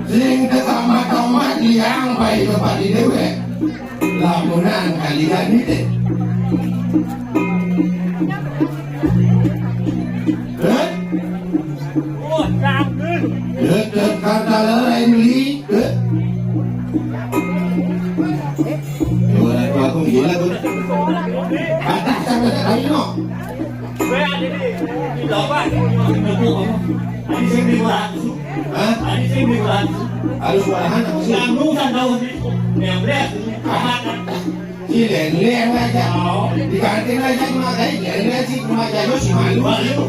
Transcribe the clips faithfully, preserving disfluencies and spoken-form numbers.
Sing tetamat-tamat liang pai tempat di dewek. Lamunan kalian ni deh. Hah? Dekat kata lain li. Hah? Dua ratus aku gila tu. Atas sana tak tahu no. Hah? Harus warahan apa sih? Si leng-leng aja. Di kantin aja cuma kayak leng-leng sih, cuma jago si malu. Malu.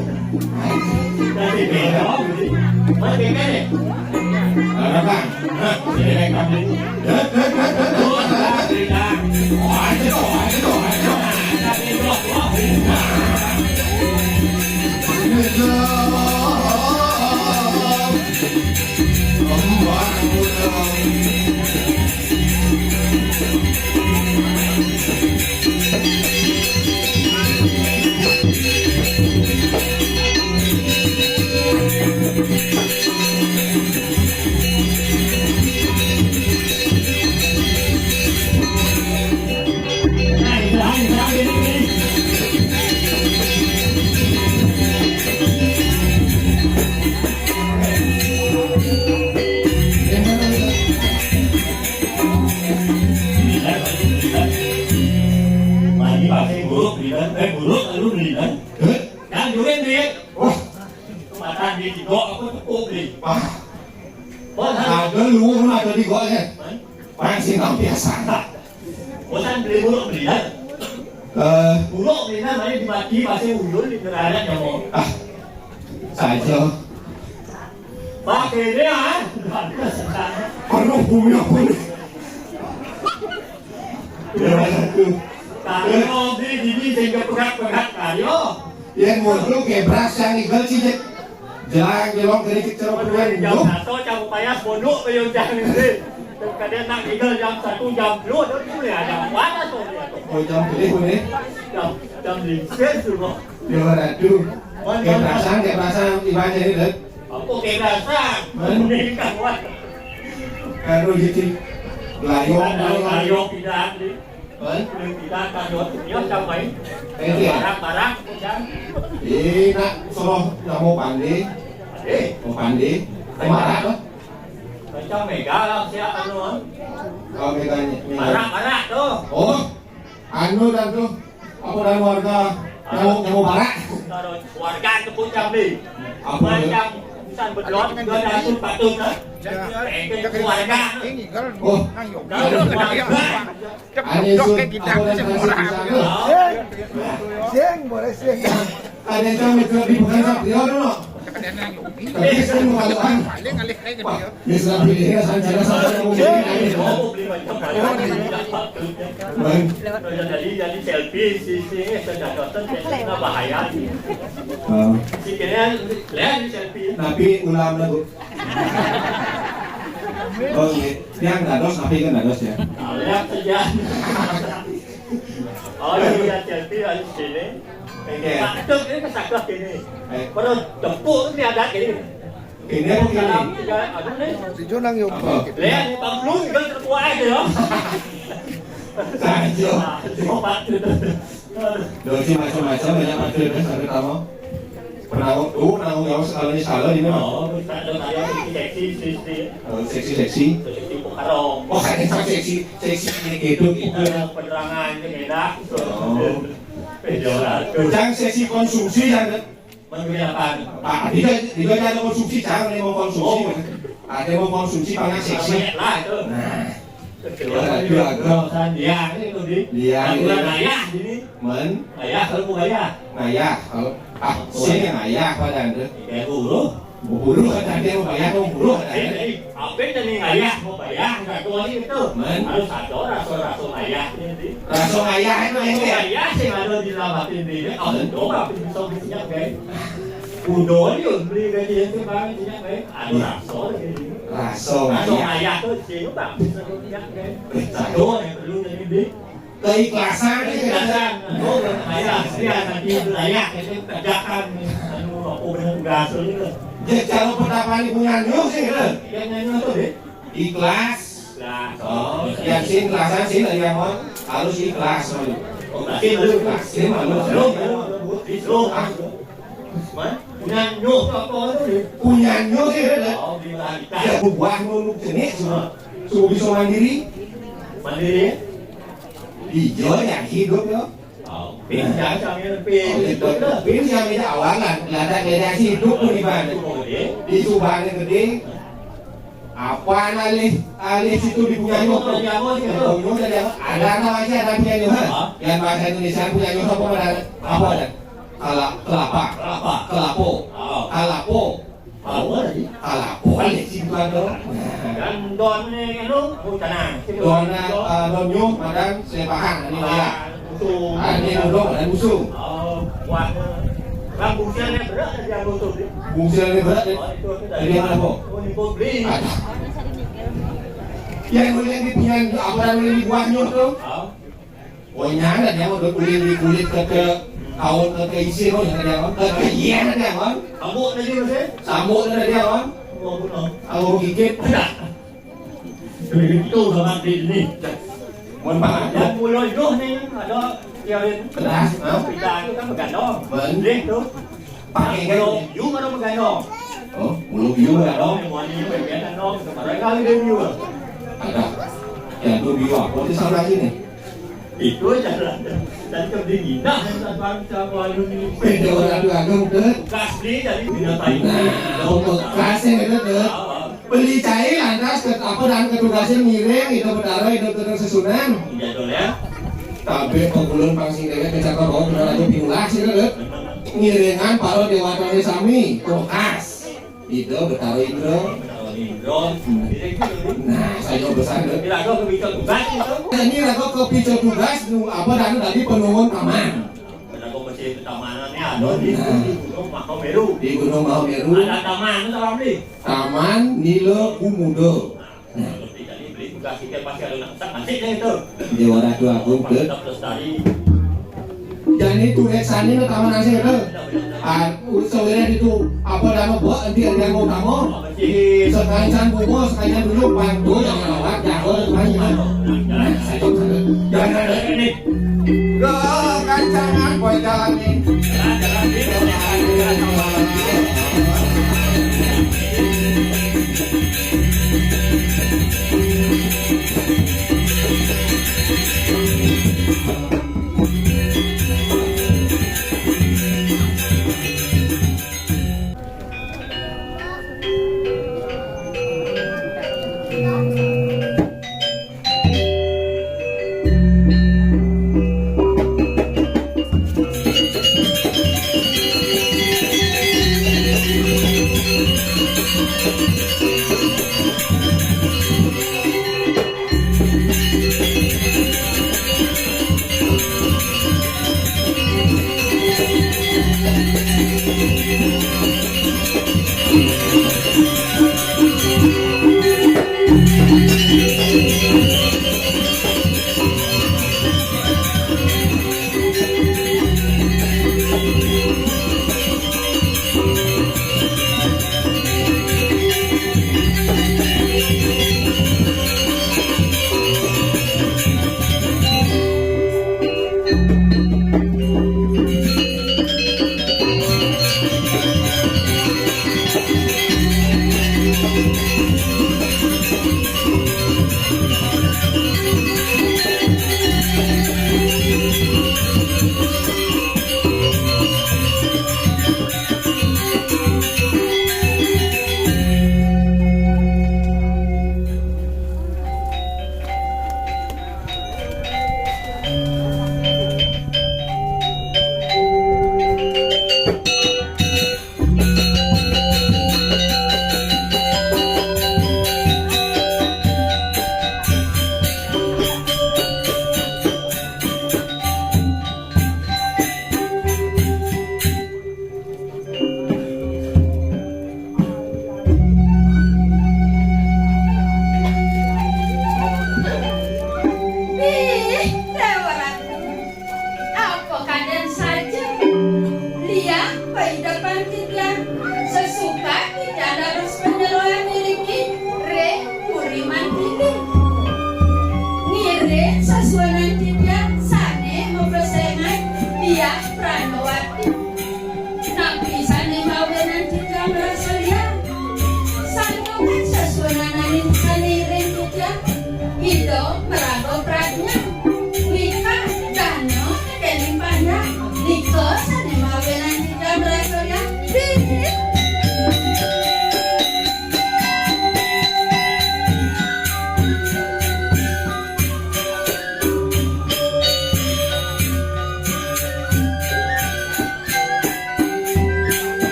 Tapi beda, Bang. Mana beda deh? Mana, Bang? Hah? Leng-leng kami. Lagi pakai buruk, Bridan. Eh, buruk, lu, Bridan. Hah? Kan duit, duit. Wah. Mata di tiga, aku tepuk, Bri. Wah. Bos, ada lu, ada di gua, ya. Hah? Orang sih nggak biasa. Bosan beli buruk, Bridan. Eh. Buruk, Bridan, mana dimati, pasti ulun di teranak, ya, mau. Ah. Saja. Pakai dia, ah. Aduh, bumi apa ni? Ya, satu. Karyo, di, di, di, sehingga pegat-pegat karyo. Yang muncul kebras yang igal sih, Jek. Jelang, jelong, kerikit, cerok, Jam peruan, satu, jam payas, pondok, kayu jam ini. Kadang nak igal jam satu, jam dua, tu boleh ada apa tu? Oh, jam tujuh ni? Jam, jam lima tu, kok. Dua ratus. Kayak perasaan, kayak perasaan, Iwan jadi, Dek. Apa kayak perasaan? Mana? Ini kawan. Kalau gitu, layong, layong. Layong tidak ada. Hah? Kita kan dua dunia sampai. Eh, iya. Barang-barang, macam. Eh, nak suruh nak mau pandi. Eh. Mau pandi. Mau marah, apa? Macam mega lah, siap anu, ah. Oh, meganya, mega. Barang-barang tu. Oh, anu dan tu. Apa dan warga? Nyamuk, nyamuk barak. Warga tepuk jambi. Apa dia? Macam insan bedon, dia patut, patut, ah. Warga. Oh. Kalau warga. Ada isu apa dan transit di sana? Sing, boleh sing. Ada yang tahu itu di bukan Satrio dulu. Tapi saya mau katakan. Wah, ini sudah pilih ya, saya jelas saya mau pilih. Baik. Jadi, jadi selfie, si, si, ini sudah dosen, bahaya. Oh. Si kalian, lihat di selfie. Tapi ulam lagu. Oh, iya. Yang dados, tapi kan dados ya. Nah, lihat saja. Oh, iya, jadi harus sini. Oke. Nah, itu ini kesakit ini. Eh. Perut tepuk ini ada ini. Ini apa ini? Salam juga, aduh, nih. Si Junang yuk. Apa? Lihat, ini Bang Blun juga terbuat aja, ya. Saja. Nah, coba. Dosi macam-macam, banyak macam, ya, sampai tamu. Pernah, oh, pernah, ya, sekali ini, sekali ini, Mas. Oh, bisa dong, ada seksi, seksi, seksi. Oh, seksi, seksi. Seksi Pokarong. Oh, ada yang seksi, seksi ini gitu, gitu. Ada penerangan yang enak. Oh. Pejorat. Yang seksi konsumsi, yang mengenyakan. Pak, tidak, tidak ada konsumsi, jangan yang mau konsumsi. Oh. Ada yang mau konsumsi, pangan seksi. Lah, itu. Nah. Betul. Ya, itu agak. Pesan dia, ini tuh, di. Iya, iya. Ayah, ini. Men? Ayah, kalau mau ayah. Ayah, kalau, ah, sini ayah, Pak Dante. Kayak guru. Bubuluh kan tadi, mau bayar, mau buluh kan tadi. Apa yang tadi ngayah, mau bayar, nggak tahu lagi itu. Men? Harus ada rasa-rasa ngayahnya, di. Rasa ngayah itu yang dia. Ngayah sih ada di dalam hati diri. Oh, coba bisa punya, guys. Udah, yuk, beli gaji yang sekarang, punya, guys. Ada rasa lagi. Rasa ngayah. Rasa ngayah tuh, sih, Bang, bisa punya, guys. Satu yang perlu jadi, di. Keikhlasan, keikhlasan. Oh, ayah, iya, nanti itu ayah, itu kerjakan, anu, apa benar tugas itu. Ya, cara pertapaan ibu nyanyo sih, gitu. Yang nyanyo tuh, deh. Ikhlas. Ikhlas. Oh, yang sing ikhlasan sih, tadi, Amon. Harus ikhlas, Mon. Oh, berarti lu. Ikhlas, sih, Mon. Lu, lu, lu, lu, lu, ah. Punya nyuh apa tu dia? Punya nyuh dia, dia. Oh, dia lari. Dia buah nuluk jenis semua. Semua bisa mandiri. Mandiri? Iya, ya hidup ya. Oh, pindah sambil hidup dah. Pindah sambil awal lah. Lada lada hidup pun di mana? Oh, eh? Di Subang gede. Apa alih alih situ di punya nyuh? Punya nyuh, punya nyuh. Ada nama aja ada punya nyuh, ha? Hah? Yang bahasa Indonesia punya nyuh apa ada? Apa ada? Kala-, kelapa. Kelapa. Kelapo. Oh. Kalapo. Apa lagi? Kalapo, lek si Bando. Dan don ni, anu, oh, tanah. Don, ah, don nyuh, madan, selepahan, ini, ah, ya. Busung. Ah, ini duduk, madan busung. Oh, buat, eh, bang, bungsil ni berat, dia busung ni. Bungsil ni berat, ya? Oh, itu, itu. Jadi, apa? Oh, ni kau beli. Ada. Yang boleh di punya, apa yang boleh di buah nyuh tu? Oh. Oh, nyana dia mah ulin di kulit ke, ke kaun ke, ke isi, oh, nyana dia mah. Ke, ke iya, nyana dia mah. Sambut tadi, Mas, eh? Sambut nyana dia mah. Oh, betul. Aku gigit. Ada. Itu sama di ini. Mohon maaf. Dan mulai roh ni ada yang pedas, ha? Pedas tu kan bergandong. Betul. Boleh tu. Pakai kan? Kalau you mana bergandong? Oh, belum you bergandong. Yang mana you bergandong? Kemarin kali dia you. Ada. Yang tu you apa tu sama sini? Itu jalan. Dan kedinginan, dan bangsa Melayu ni. Beda orang tu agama tu. Bekas ni dari binatang. Nah, bekas ni kata tu. Beli cai lantas ke, apa dan ketugasnya ngiring itu betara itu terus sesunan. Iya, betul ya. Tapi pengulun pangsing dewek kecakap bahwa benar aja pinulah sih, Dut. Ngiringan para dewatanya sami, kulkas. Ida Betara Indra. Betara Indra. Nah, saya besar, Dut. Ini raga kepica tugas itu. Ini raga kepica tugas, nu, apa dan tadi penungun taman. Raga masih pertamanan ni ada di, nah, di Gunung Mahameru. Di Gunung Mahameru. Ada taman tu, Ramli. Taman Nila Gumuda. Nah, kalau tidak ni beli tugas kita pasti ada nak pesan masih dia tu. Dia orang tu aku ke. Tetap lestari. Jadi tu reksani ni taman nasi ke? Ah, sore itu apa nama buat nanti ada yang mau kamu? Sekalian bunga, sekalian dulu bantu yang rawat, jaga dan banyak. Nah, saya tak ada. Jangan ada ini. Dah, kancangan buat jalan ni.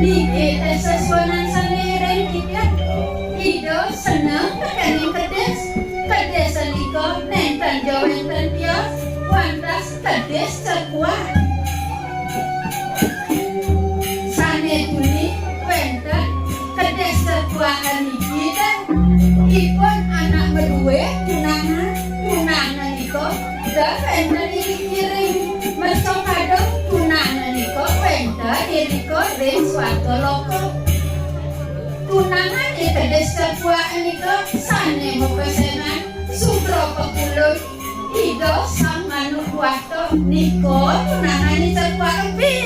Niki sesuunan sané iring titiang. Ida seneng tekén kedis. Kedis nika nénten ja wénten tios, wantah kedis Cerkuak. Sané tuni wénten kedis Cerkuak niki, ipun anak madué tunangan. Tunangan nika dah wénten iring-iring. Mersa kadén tunangan nika wénten irika ring swarga loka. Tunangané kedis Cerkuak nika sané mapesengan sutra pekulun Ida Sang Manuk Dwata. Nika tunangané Cerkuak Rebih.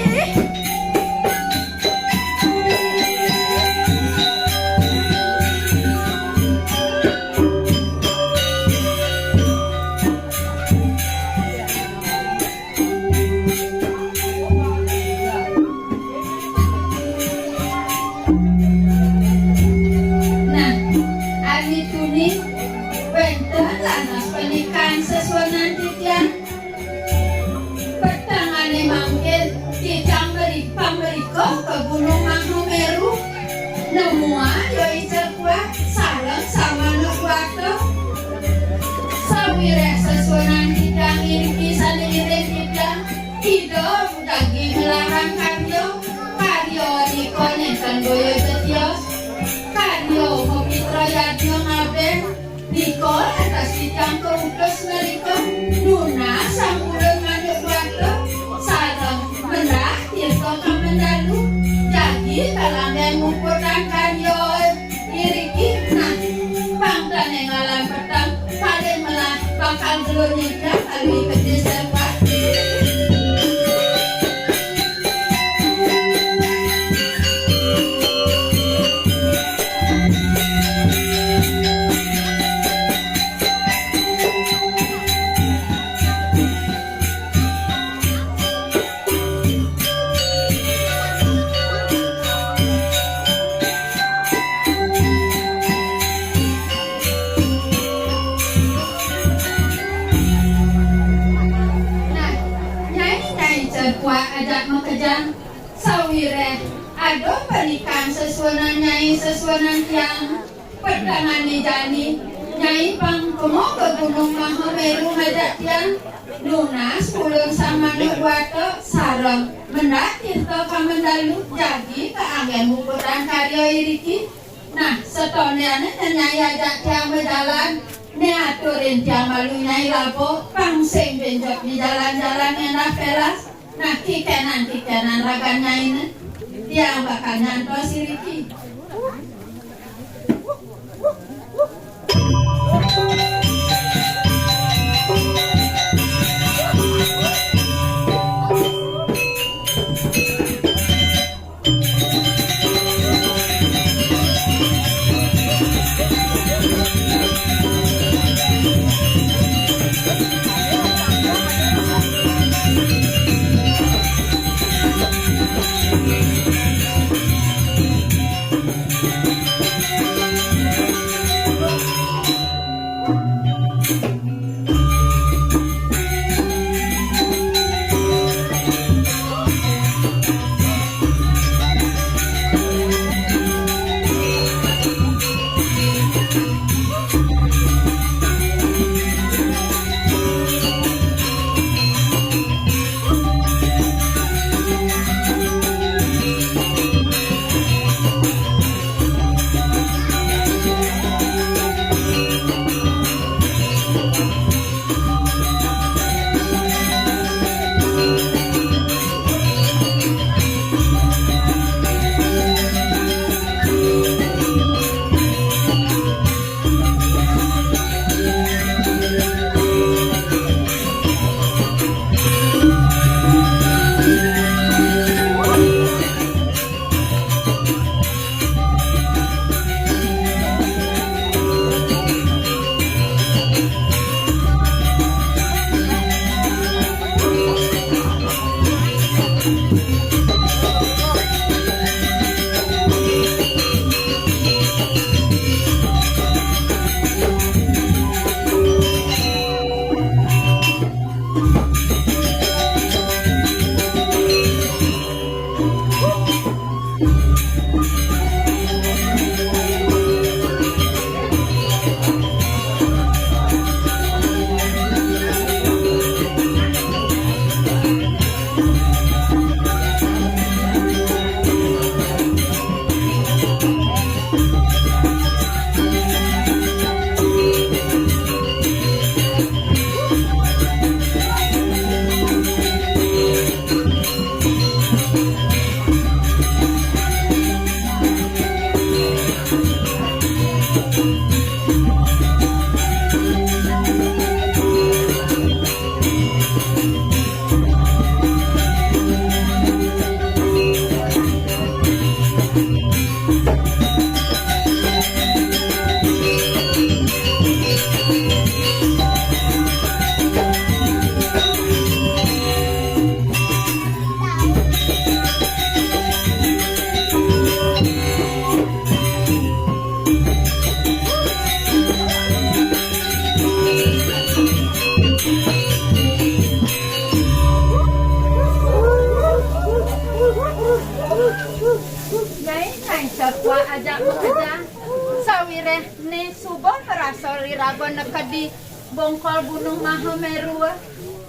Nah, ari tuni wénten lantas panikahan sesuunan titiang. Peteng ané mangkin titiang meri-, pamrika ka Gunung Mahaméru. Nemuang ja I Cerkuak sareng Sang Manuk Dwata. Sawiréh sesuunan titiang iriki sané iring titiang, Ida jagi ngelarang karya. Karya nika nénten boya ja tios. Karya mapitra yadnya ngabén. Nika lantas titiang kautus mrika nunas Sang Ulun Manuk Dwata sareng Mendak Tirta Kamendalu jagi kaanggén muputang karya iriki. Nah, pang tan énggalan peteng, paling melah bakal gelun nitih kadi kedis Pati. Nah, Nyai, Nyai Cerkuak ajak makejang, sawiréh ada panikahan sesuunan Nyai sesuunan tiang. Petengané jani, Nyai pang kema ka Gunung Mahaméru ngajak tiang. Nunas ulun Sang Manuk Dwata sareng Mendak Tirta Kamendalu jagi kaanggén muputang karya iriki. Nah, satoné ané Nyai ajak tiang majalan, né aturin tiang malu Nyai laba, pang sing bénjot di jalan-jalan éndah pélas. Nah, kikénan-kikénan ragan Nyainé, tiang bakal nyantos iriki. Ajak makejang. Sawiréhné suba marasa iraga neked di bongkol Gunung Mahaméru.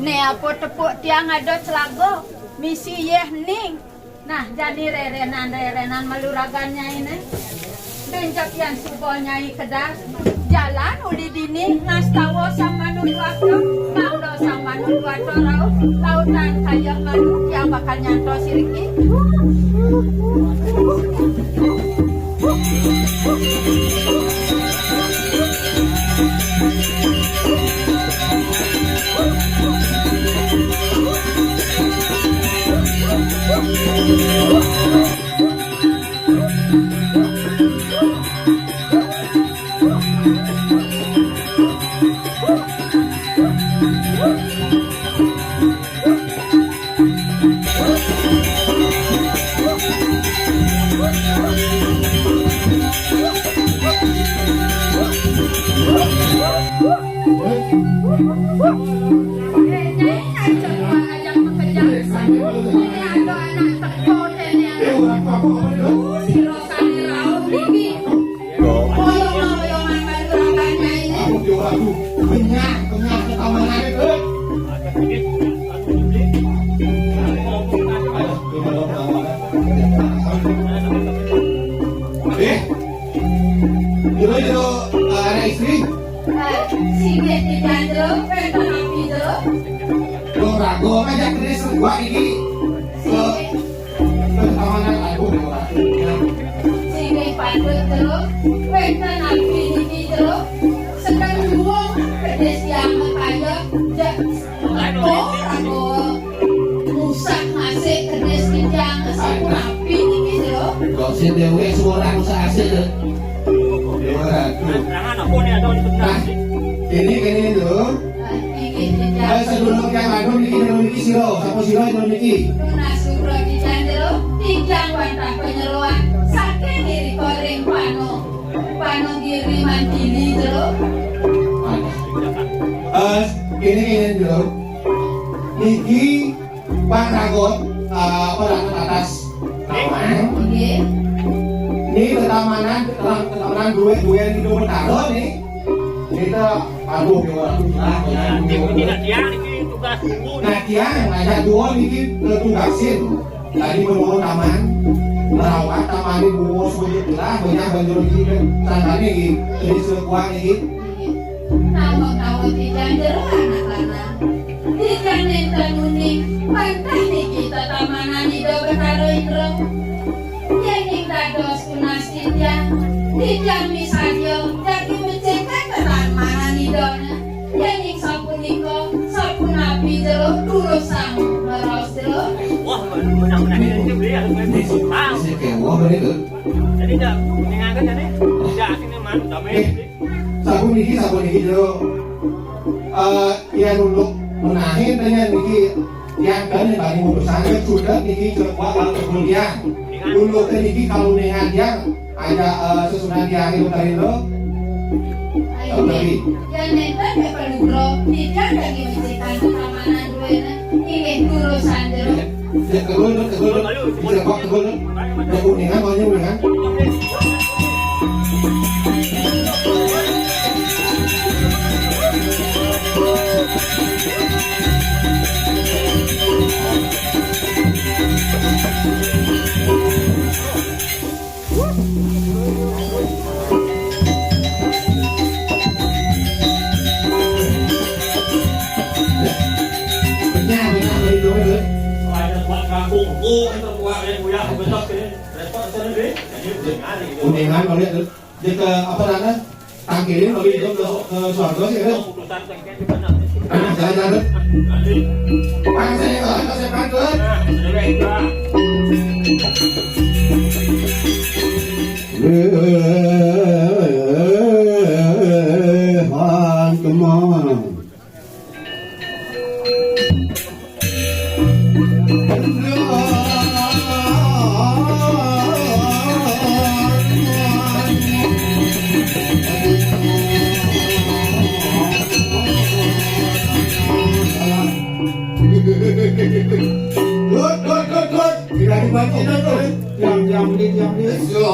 Né apa tepuk tiang ada celaga, misi yéh ning. Nah, jani rérénan-rérénan malu ragan nyainé. Dénjak yan suba nyai kedas. Jalan uli dini ngastawa Sang Manu Dwato, mangda Sang Manu Dwato rauh, lautan kayang malu yang bakal nyantos iriki. Eh, jero, jero, eh, anak istri. Eh, singgih titiang jero, wénten napi jero? Lo raga ngajak keris sebuah iki. Singgih. Pertamanan agung. Singgih patut jero, wénten napi niki jero? Sedeng duwung kedis tiang kaya, ja-, raga, raga. Musah masih kedis titiang sapunapi niki, Jero? Kok sing dhéwék suara musah asik, Jero? Waduh. Nah, ini, ini, Jero. Nah, inggih, titiang. Eh, sedulur tiang anu niki, Jero niki sira. Sapa sira, Jero niki? Tunas sugra titiang, Jero. Titiang wantah panyeroan saking irika ring Pano. Panogiri Mantili, Jero. Eh, ini, ini, Jero. Niki Pak Ragot, eh, apa, Ragot atas. Nggih. Ini tetamanan, tetamanan duwe, duwe di Betara nih. Kita, aduh, ya, aduh, ya, ya, ya. Nah, tiang ngajak dua niki ketugasin. Tadi menurun taman, merawat taman di bunga sebanyak lah, banyak banjur lagi kan, tanggane iki, jadi sekuat iki. Nawak-nawak titiang jero anak lanang. Titiang nénten muni, wantah niki tetamanan Ida Betara Indra. Yéning dados tunas titiang, titiang misadia jagi mecikang tetamanan Idane. Yéning sapunika, sapunapi jero durusang ngraos jero? Wah, benar-benar ini beli harus main. Sing kéweh bener, Dul. Jadi, dak, ningaken jane. Ya, sing manut damai. Eh, sapuniki, sapuniki jero. Eh, yén untuk menahin tanya niki, yang kan bani urusan sudah niki coba kalau kemudian untuk niki kalau dengan yang ada, eh, sesudah di akhir dari lo. Ayo, tapi yén nénten ya perlu bro, tidak lagi menciptakan keamanan duena, ini urusan jero. Ya, tegul, tegul, bisa kok, tegul. Ya, kuningan, maunya kuningan. Kuningan, kalau itu. Dia ke, apa namanya, tangkirin kalau hidup ke, ke swarga sih, kan? Jangan, jangan. Panas ya, kalau saya panas. Eh, han, come on. Good, good, good, good. Yang, yang, yang, yang.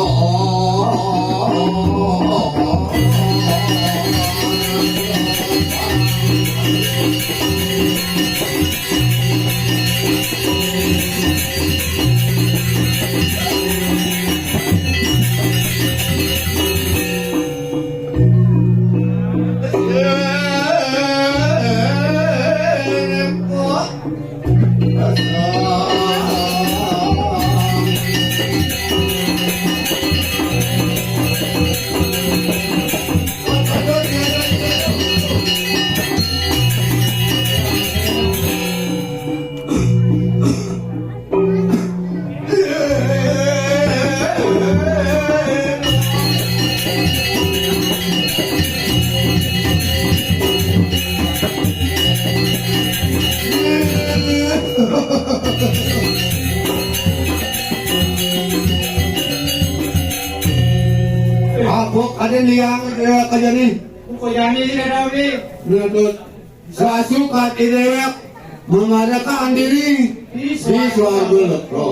Apa ada liang dia kerja ni? Bukan jadi dia dah ni. Menuntut Sasukat idéwék memarekakan diri di swarga lega.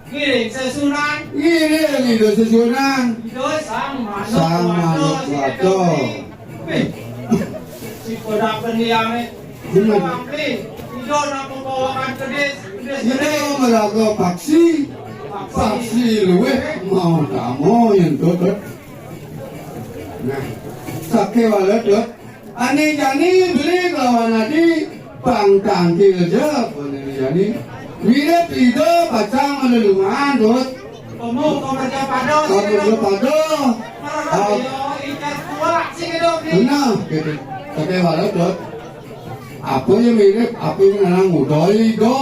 Ngiring sesunan. Ngiring ida sesunan. Ida sang manuk. Sang manuk wata. Wih. Si kodak pendiam ni. Bener. Ida nak membawakan kedis, kedis. Ida meraga paksi. Paksi. Paksi luwih mau tamu yang tutup. Nah, sakéwala, Dut. Ané jani beli kelawan adi pang tangkil ja, ané jani. Mirip ida pacang malelungan, Dut. Kamu, kamu kerja pada, kamu kerja pada. Marah ah. Dia ikan kuat sih gitu. Benar, gitu. Sakéwala, Dut. Apa yang mirip, apa yang nang udah ida.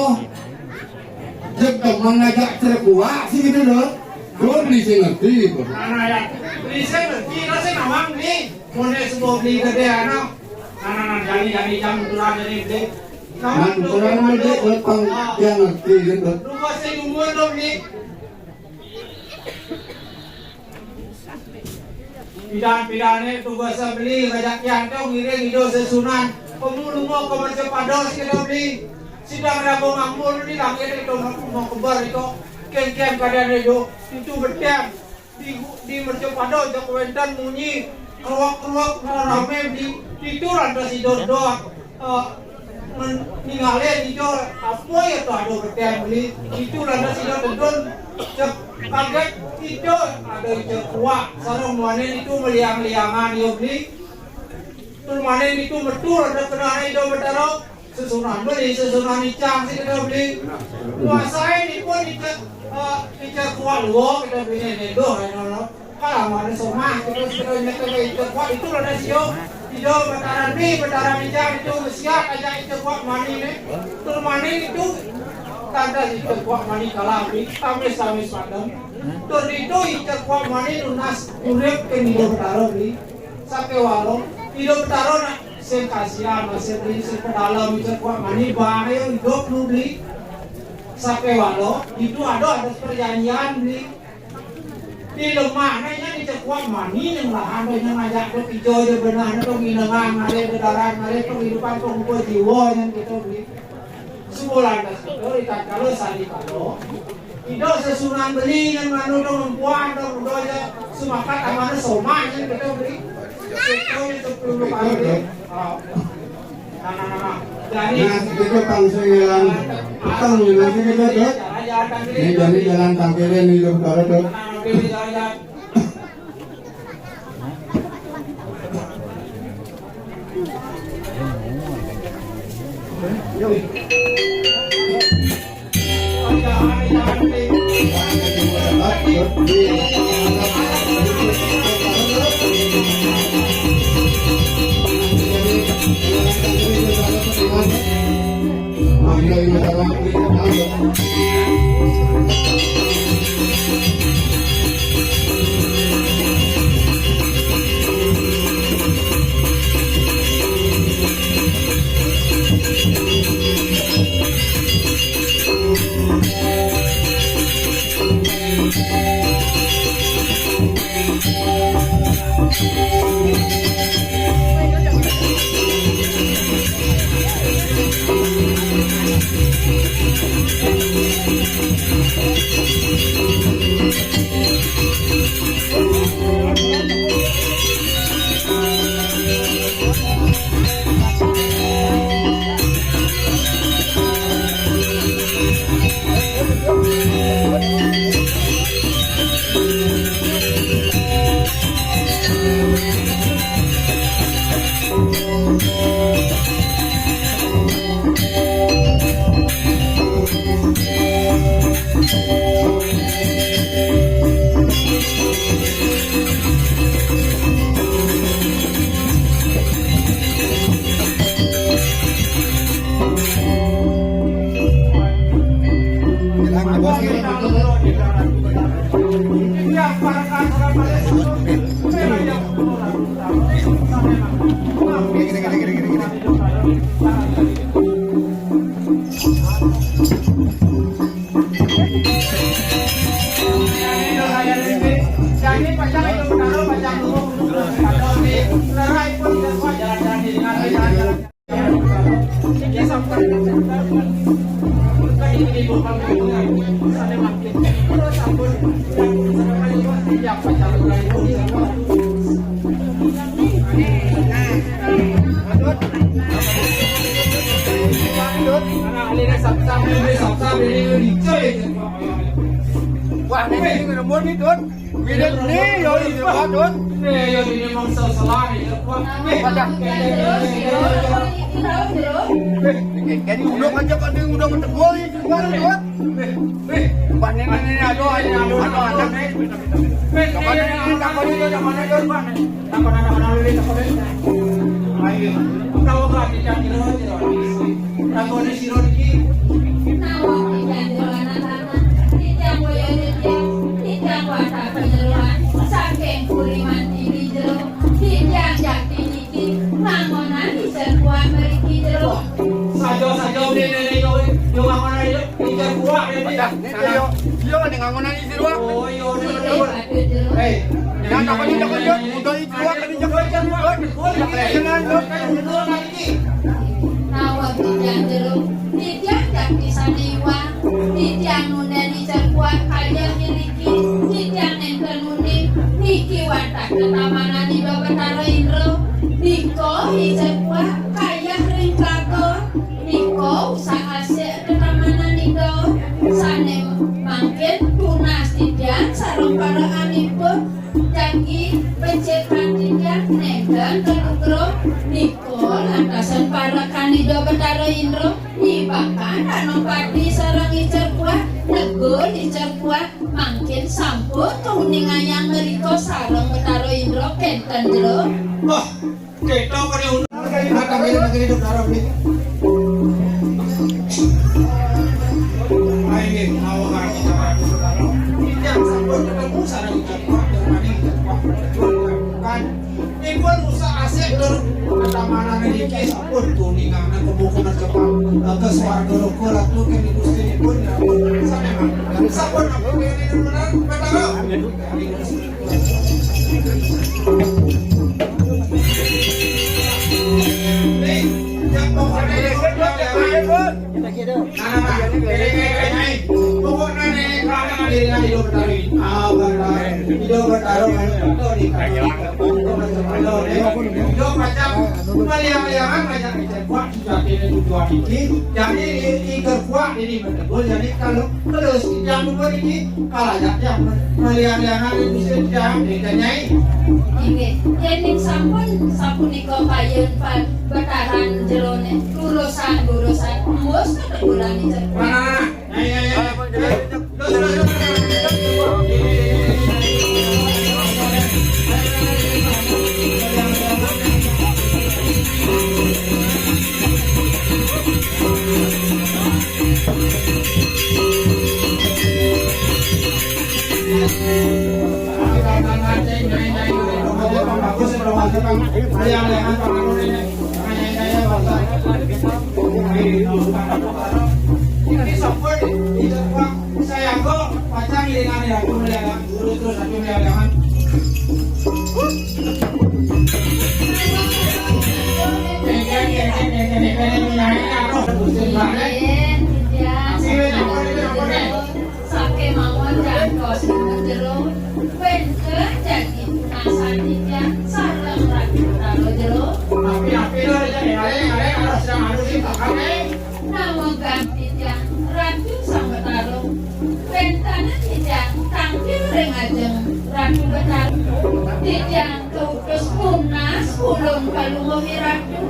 Jeg temen ngajak cerekuak sih gitu, Dut. Dut, beli sing ngerti, Dut. Nah, nah, ya. Beli sing ngerti, dah sing nawang ni. Mun nek sebab beli gedé ana. Nah, nah, nah, jani, jani, jang tuturan jani beli. Nah, tuturan beli, Dut, pang dia ngerti, gitu. Lu pasti umur dong ni. Pidan-pidané tugas beli, rajakian to ngiring ida sesunan. Pemulung ka mercapada sida beli. Sida raga ngambul di langit itu, mau kebar itu. Kén-kén keadaan itu, itu betian. Di, di mercapada jak wénten munyi keruak-keruak rame di, itu lantas sida doa. Eh, men-, ningalin ida, apa ya to ada betian beli, itu lantas ida tedun, cek kaget, ida ada cerekuak, sareng muané itu meliang-liangan ya beli. Tur muané itu metu ada kenane ida Betara, sesunan beli, sesunan icang sih kita beli. Kuasain ipun icek, eh, icek kuat luo kita beli ini, doh, ya, no, no. Kalau ada somah, kita sudah nyekel itu kuat, itu ada sio. Ijo betaran ni, betaran ijang itu siap aja itu kuat mani ni. Tur mani itu tanda itu kuat mani kalah ni, tamis-tamis padam. Tur itu itu kuat mani lunas urip ke Ijo Betara ni. Sakéwala, Ijo Betara nak sing kasihan, sing beli, sing pedalem, itu kuat mani bahaya hidup nu beli. Sakéwala, itu ada, ada perjanjian beli. Di lemah, nah, nya dicekuak mani ning lahan, nya ngajak tu ijo je benah, tu nginengan, ngalih bedaran, ngalih penghidupan pengubah jiwa, nya gitu beli. Sebulan dah situ, di tatkala sandi kala, ida sesunan beli, nya nganu tu ngempuan, tu udah je semakat amane somah, nya gitu beli. Itu, itu perlu kali. Ah. Nah, segitu pang sing jalan. Petang, ya, segitu, Dut. Ini jadi jalan tangkirin nih, Dut, baru, Dut. Wah, ini ngomong nih, Dun. Ini nih, yo, ini, Pak, Dun. Ini, yo, ini emang salah, ini, Pak. Pada. Jadi udah aja kan, dia udah ngetegol, ya, Dun. Wah, ini, ini, ini, aduh, aduh, aduh, aduh, aduh. Takut ini, takut ini, takut ini, Dun. Takon anak-anak lele, takon lele. Ayo, utawa kaki kaki loro aja, loro. Takone sira iki. Nawa titiang jero anak-anak, titiang boyo titiang, titiang wadah panyeroan, saking puri mantili jero, titiang jakti niki, mangonan ijen kuat mriki jero. Saja, saja, dene, dene, yo, yo, mangonan ijen kuat, ya, Dik. Dah, nih, yo, yo, ning ngangonan iki, Dik. Oh, iya, iya, iya. Hei, nah, takon, takon, yo, udah itu, kan, ijen kuat, ijen kuat. Ijen kuat, ijen kuat. Nawa titiang jero, titiang jakti sane iwang, titiang nunden ijen kuat kaya iriki, titiang nenten nunden, niki wantah tetamanan Ida Betara Indra, nika ijen kuat kaya ring tlaga, nika usah asik tetamanan Ida, sane mangkin tunas titiang sareng parekanipun, jagi becik titiang nenten kalugra, nika lantasan parekan Ida Betara Indra, nibakang Danapati sareng ijen kuat, negul ijen kuat, mangkin sampun kauningayang mrika sareng Betara Indra kenten jero. Wah, kita pada undang kali makan di negeri itu darah ini. Ayo, mau kita. Kita sampun ketemu sareng ijen kuat, dengan ijen kuat. Kan Ipun usah asik tur tetamanan niki sampun tuningan kebuka cepat, eh, ke swarga loka ratu kene Gusti ipun, ya. Sampun, sampun, sampun, ini benar, benar. Nih, ya, pokoknya ini benar, ya. Nah, nah, nah. Ini, ini, ini, ini. Pokoknya ini, kelakar ini, ini, Ida Betara. Ah, benar. Ida Betara, benar. Ida pacang meliang-liangan, pacang ijen kuat, sejatine tujuan iki. Jadi, i-, iker kuat ini betul. Jadi, kalau terus yang lupa ini, kalau aja yang meliang-liangan itu sejak, beda, Nyai. Inggih, yening sampun sapunika kayun pa-, betaran jerone, urusan-urusan, embus keteguran ijen kuat. Mana? Ayo, ayo, ayo. Terus, terus, terus. Ini sampun, ini sampun. Saya kok pacang ngiringane aku melihat guru terus aku melihat jangan. Saking mawon jangkos jero, wénten jagi tunasan titiang sareng Ratu Betara jero. Api-api lho, ya, ya, ya, ya, harus yang anu sih, bakal, eh. Namegang titiang Ratu Sang Betara. Wénten titiang tangkil ring ajeng Ratu Betara. Titiang kautus nunas ulun palungguh i Ratu.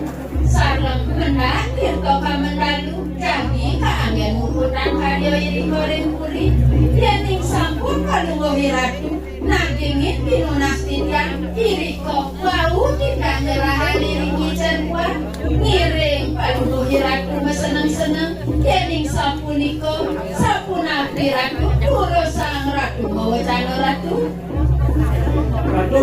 Sareng mendan tirta kamendalu jagi kaanggén muputang karya irika ring puri. Yéning sampun palungguh i Ratu, nagingin pinunas titiang irika wau titiang nyerahan iriki cerkuan ngiring Aduh, Ratu maseneng-seneng. Yéning sapunika, sapunapi Ratu, durusang Ratu mawacana Ratu. Ratu,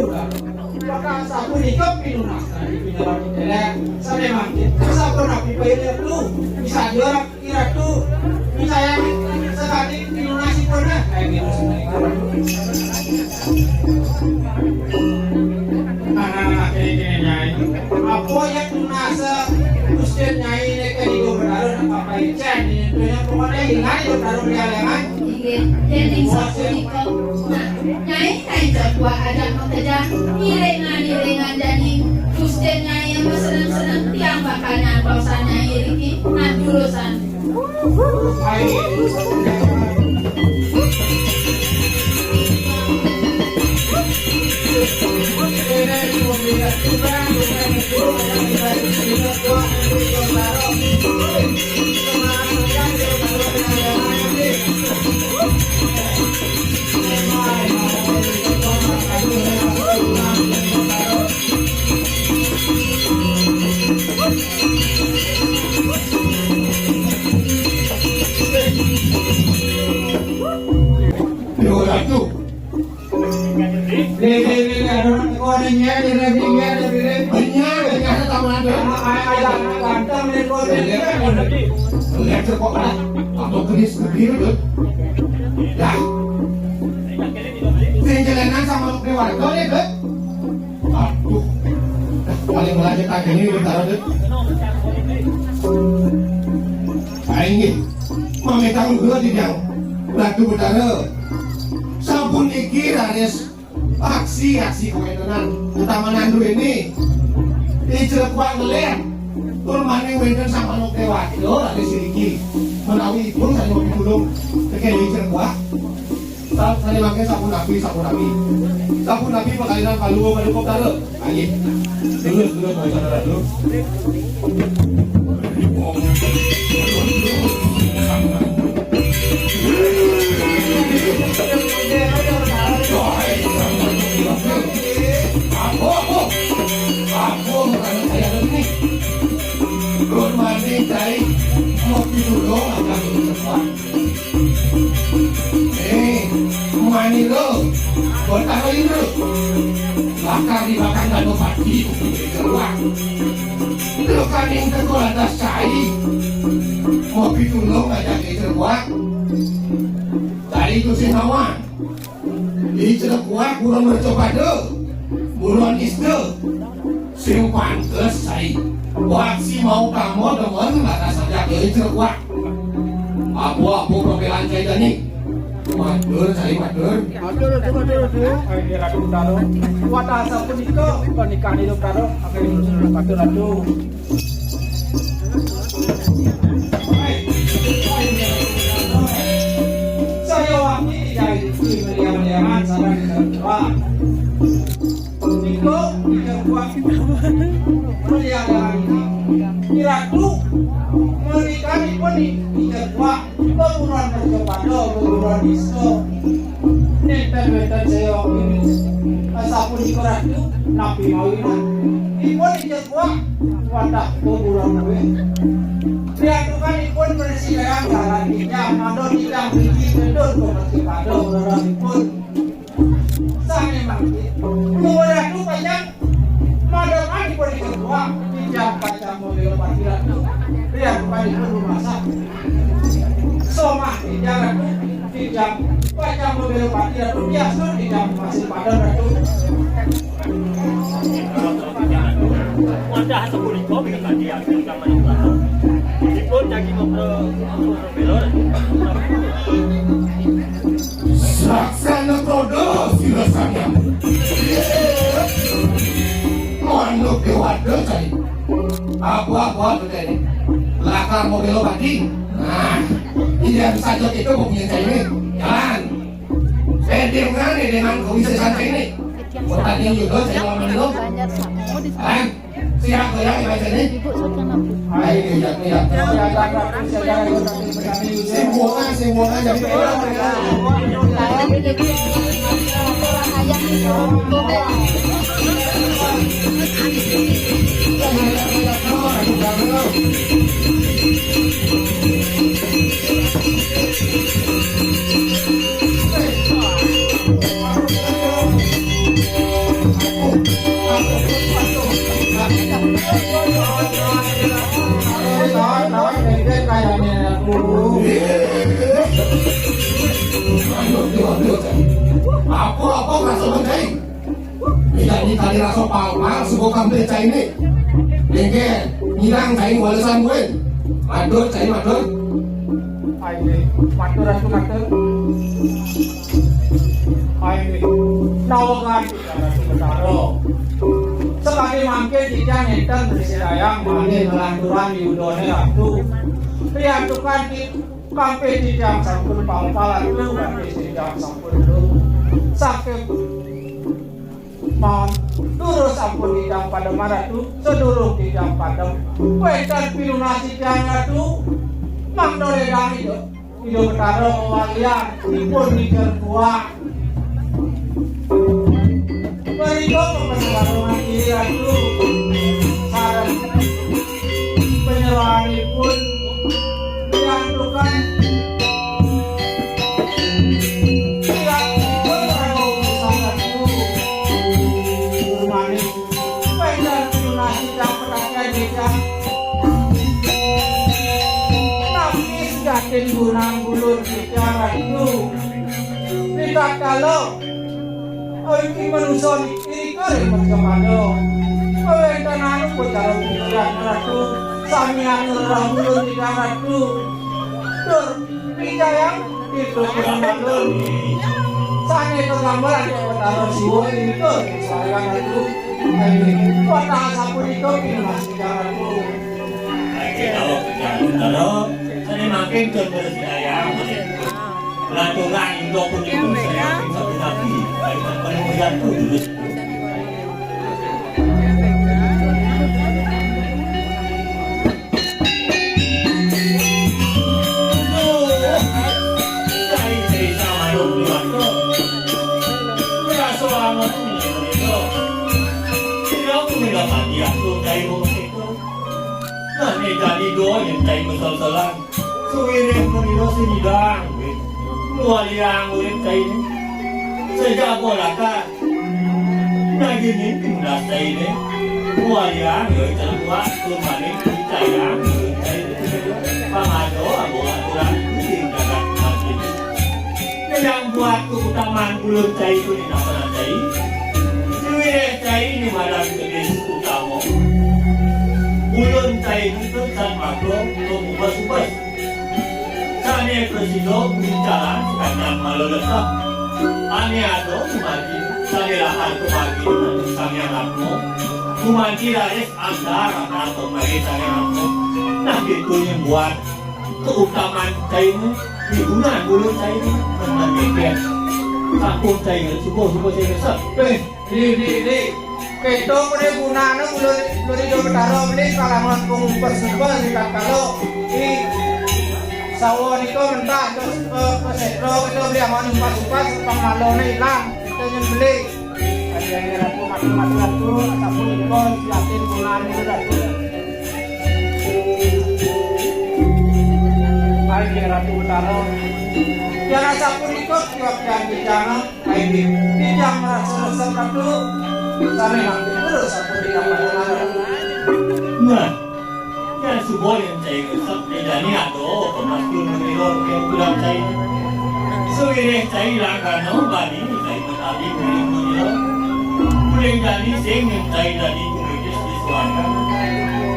bakal sapunika pinunas dari pinjalan Ratu. Sané mangkin, sapunapi baé Ratu, bisa juara Ratu, misayan sakadi pinunasipun, nah. Nah, nah, nah, kéné, kéné, Nyai. Apa yang tunasa Gusti Nyai nek kene dua berdarah, apa ican ini, itu yang pokoknya hilang, dua berdarah di alengan. Inggih, yéning sapunika. Nah, Nyai, Nyai Cokwa ajak makejang, iringan-iringan jani, Gusti Nyai yang seneng-seneng, tiang bakal nyantosan Nyai riki, nah, jurusan. Yo, Ratu. Lé, lé, lé, lé, ada orang teko, ada nyet, ada nyet, ada nyet. Benyar, benyar, sama ada. Anak, anak, anak, anak ganteng, lé, kok, lé, lé, lé. Lihat kok, ah. Atau keris, keris, lé. Dah. Penjelanan sama lu keluarga, lé, lé. Aduh, paling lanjut aja ini udah taruh deh. Aing nggih, mamitang dulu di yang Ratu Betara. Sampun iki raris aksi-aksi kawéntenan utama nandu ini. Di Cilekwak ngeler. Tur maning wénten Sang Manuk Déwata raris iriki. Menawi ipun sané mau pitulung tekén di Cilekwak. Sa-, sané mangké sapunapi, sapunapi. Sapunapi pakaliran paluwa paduka Betara. Ayo. Terus, terus, mau sana dulu. Aku, aku. Aku, bukan saya ini. Gun mandi, cai. Mau tidur dong, agak cepat. Eh, mani lo, Betara Indra. Lakar di bakang Danau Pati, keluar. Lo kaning teko lantas cai. Mau pitulung aja keluar. Cai itu sing nawang. Di Cilekwak buron mercapada, buron ista. Sing pantes, cai. Waksi mau kamu demen, maka saja di Cilekwak. Apa-apa pembelaan cai jani. Matur, cai, matur. Matur, matur, matur, matur. Ayo, Ratu Betara. Watah sapunika, pernikahan hidup Betara. Akhirnya, matur, Ratu. Saya wakil dari meliang-liangan sareng ketua. Niko, tiga buah meliang-liangan. Iratu, menikah pun tiga buah. Beburuan mercapada, beburuan iso. Nénten wénten saya ini. Asapunika Ratu, napi mawinah. Ipun ijek kuah, wadah kuburan kuwi. Riantukanipun bersidayan dalan tijang, mando tijang biji gendut, pemesi pada uleranipun. Sané mangkin, Ratu panjang, madanganipun ijek kuah, tijang panjang mobil patiran. Riantukanipun rumasak. Somah tijang, Ratu, tijang panjang mobil patiran, biasa tijang masih pada, Ratu. Wadah sepunika minangka tiang ingkang manunggal. Dipun jagi mokro belor. Saksana kodo sira samyam. Manuk dewata cai. Apa-apa tadi? Lakar mau belok pati. Nah, tidak saja kita mempunyai cai ini. Jalan. Edengan, edengan kawisésan cai ini. Kota dia juga cai lawan belok. Jalan. Siap, goyang, Ibu, silakan, Bu. Ayo, iya, iya. Sing buangan, sing buangan, jadi orang. Apa-apa rasa mencai. Tidak ini tadi rasa pal-pal, sebuah kampil cai ini. Lengke, ngilang cai walesan gue. Madur, cai madur. Ayo, matur, Ratu, matur. Ayo, nawa kan, Ratu Betara. Sebagai mangkin titiang enten Resi Dayang, mangkin ngelanturan di udone Ratu. Riantukan di kampil titiang sampun pal-pal, Ratu, kampil titiang sampun lu. Saking Mawon, durus sampun titiang padem, Ratu, sedurung titiang padem. Wénten pinunas titiang, Ratu. Mangda lédang Ida, Ida Betara mawalian, ipun ngider kuah. Mrika pepenewaran diri, Ratu. Sareng penyerahanipun diantukan. Diantukan Prabu Pusaka Guru. Guru Manik. Wénten pinunas titiang perhatian titiang. Napi sujatin gunang gulun titiang, Ratu. Ritatkala Ing manusa niki ring Majapada. Kawéntenan upacara puja Ratu, sami anurah ulun titiang Ratu. Tur picayang tirta kumangalun. Sané kagambar ing Betara Siwa ing Ratu. Wantah sapunika pinunas titiang, Ratu. Ayo, kita, kita, kita. Sané mangkin tur bersinayang. Lanturan Indo punika sané mangkin satu lagi. Ayo, kita, kita, kita. Duh, cai desa manuk liwat. Rasa anget ini, ini. Tidak punya lagi aku cai mau itu. Nah, ini tadi doa yang cai mesel-selan. Suwiréh mrika sing nyidang, wéh. Ngwaliang urip cainé. Sajaga lakar. Nanging ing pindas cainé. Ngwaliang ya celekuan, tur maning dicayang urip cainé. Pangado ambo aturan ing jagat mati. Nyang buat keutamaan ulun cai punika cai. Suwiréh cai niwadan kedis utama. Ulun cai nutut san makro, tumubas-ubas. Sané prasida wicalan sakadang malelekep. Ané ada kumadi, sané lahar kumadi manut Sang Hyang Atma. Kumadi raris anggar anggar pemari Sang Hyang Atma. Nah, itu yang buat keutamaan cainé, digunakan dulu cainé, teman mikir. Sampun cainé, subuh-subuh cainé, sepeh. Di, di, di. Kéto pun gunane ulun, ulun Ida Betara mriki kalawan pengumpas sumber di tatkala di sawah nika mentah terus ke, ke sétra kita beli awan umpas-umpas, pangmalone ilang, kita nyembeli. Aja Ratu, mati-mati Ratu, sapunika siatin gunane Ratu. Aja Ratu Betara. Yang sapunika kiwak janji jangan. Aibik, titiang marasa resep Ratu, sané mangkin terus aku tidak panjenengan. Nah, yén suba yén cai resep, bedane ada pemaskul menira kén kurang cai. Suwiréh cai langgana bani cai matabi kuring menira. Kuring jani sing yén cai dadi kumitis di suarga.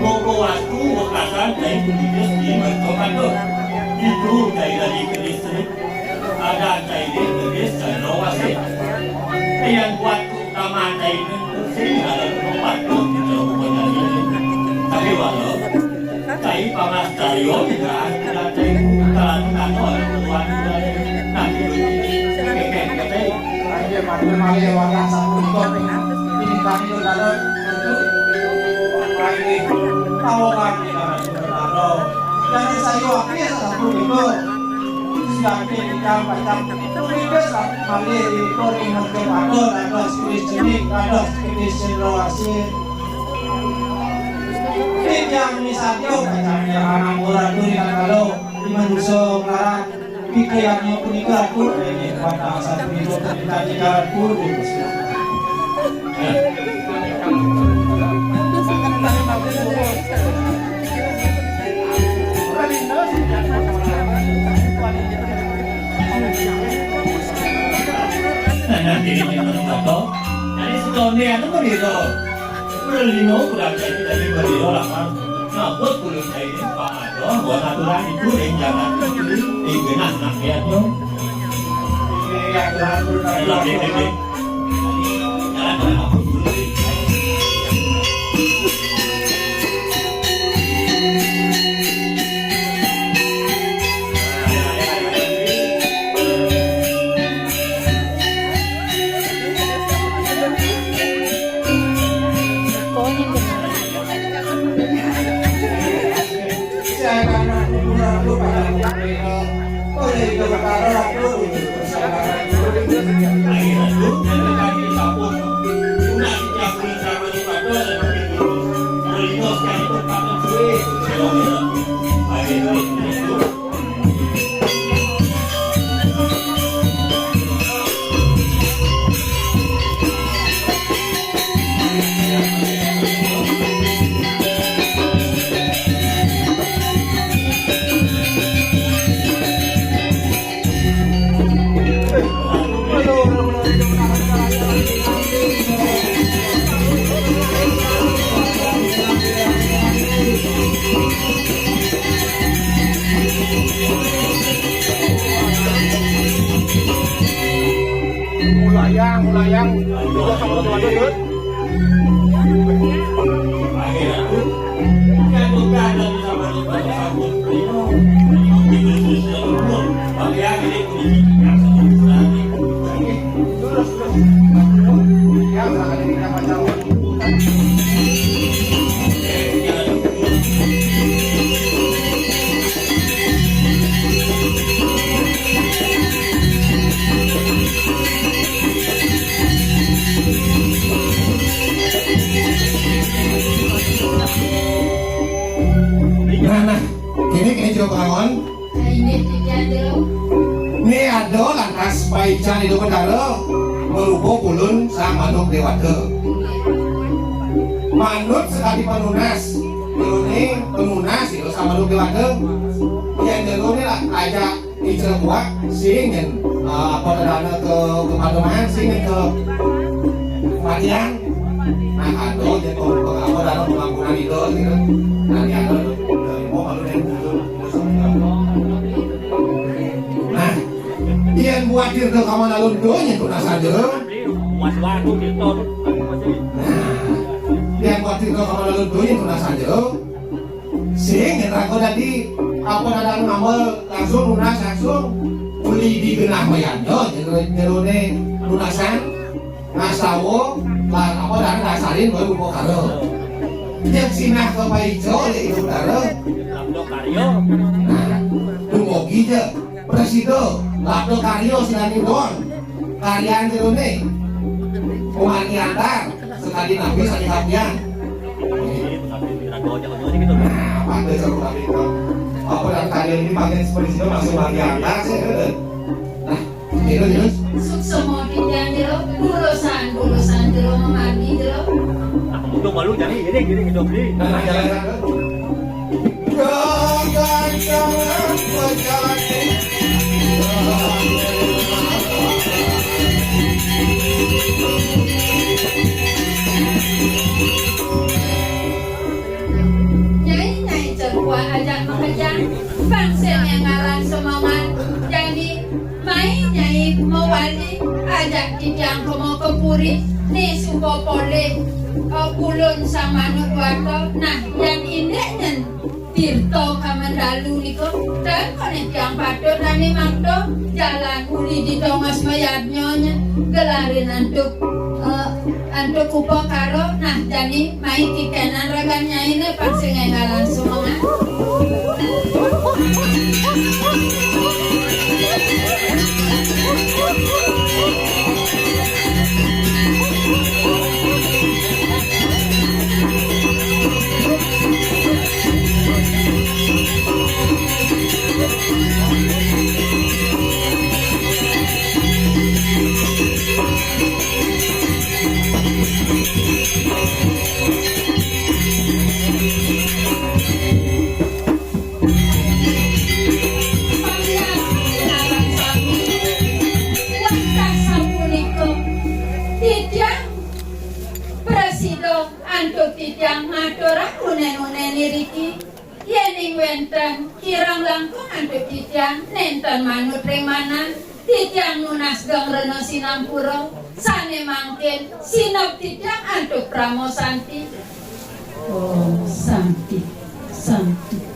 Moko wastu wekasan cai kumitis di mertokato. Itu cai dadi kedis. Ada cai dé kedis cai lawase. Yang buat utama cai itu sing ada tempat tuh di dalam rumah tadi. Tapi walau cai panas dario tidak ada cai utara atau ada keluar dari nanti. Oke, oke, oke. Ayo, mari, mari, warga satu ikut. Ini kami tuh dalam. Ini tawaran di dalam Betara. Yang saya wakil satu itu. Siapin ikan pacang. Itu salah malih di Koring Mercu Pato, ada sekali cenik, ada sekali sendok asin. Ini yang misalnya pacangnya anak murah tu di kalau di manusia melarang. Pikirannyo puniko aku, eh, pada asa puniko tadi karaku. Nah, jadi memang betul. Jadi setonde anu kok gitu. Lino kurang jadi dari beliau lah, Bang. Ngabut kulit saya ini, Pak. Doh, buat aturan itu ring jangan itu ring genah nak lihat yo. Ini aturan. Ini aturan. Jangan, jangan. Mulayang, mulayang. Dua sama dua, dua. Nah, nah, kini, kini coba kawan. Ini ado lantas paican Ida Betara marupa pulun Sang Manuk Dewata. Manut sakadi panunas, jerone panunas Ida Sang Manuk Dewata. Yen jerone lah ajak ical kuat, sing yen, ah, apa tandane ke, kepademangan, sing yen ke kematian. Nah, ado je apa tandane pengampunan Ida gitu. Nanti ada dari mau malu dan Nah, yen buat tirta kaman alun donya tunas aja. Nah, yen buat tirta kaman alun donya tunas aja. Sing neraka dadi apa dadang nambel langsung lunas langsung beli di genah mayanya jero-, jerone lunasan. Ngastawa, lan apa dan ngasalin bae upakara. Yen sinah kepaica oleh Ida Betara. Labda karya. Nah, dumugi ja prasida, labda karya sinaning doang. Karyan jerone. Umarti antar, sekadi nabi sakadi kapian. Nah, pantes aku nabi itu. Apa dan karya ini makin seperti sida masih umarti antar sih. Nah, Terus, terus. Suksma titiang jero, urusan-urusan jero, mamargi jero. Nah, kemudian malu jadi, jadi, jadi, jadi, jadi. Nah, nah, jalan, jalan. Nyai, Nyai Cengkuak ajak makejang, bangsa yang ngaran semangat. Jadi, Mai Nyai mawali ajak titiang ka maka puri, né suba polih, eh, pulun Sang Manuk Dewata. Nah, yan indik nyen tirta kamandalu nika, ten koné tiang patut dané makta, jalan uli di tongos mayadnya nyen, gelarin antuk, eh, Antuk upakara, nah jani mai tikénan ragan nyainé pang sing énggalan sumengan. Wantah sapunika, titiang prasida antuk titiang ngaturang unén-unén iriki, yéning wénten kirang langkung antuk titiang nénten manut ring manah, titiang nunas geng rena sinampura, sané mangkin sineb titiang antuk Parama Santi. Oh, Santi, Santi.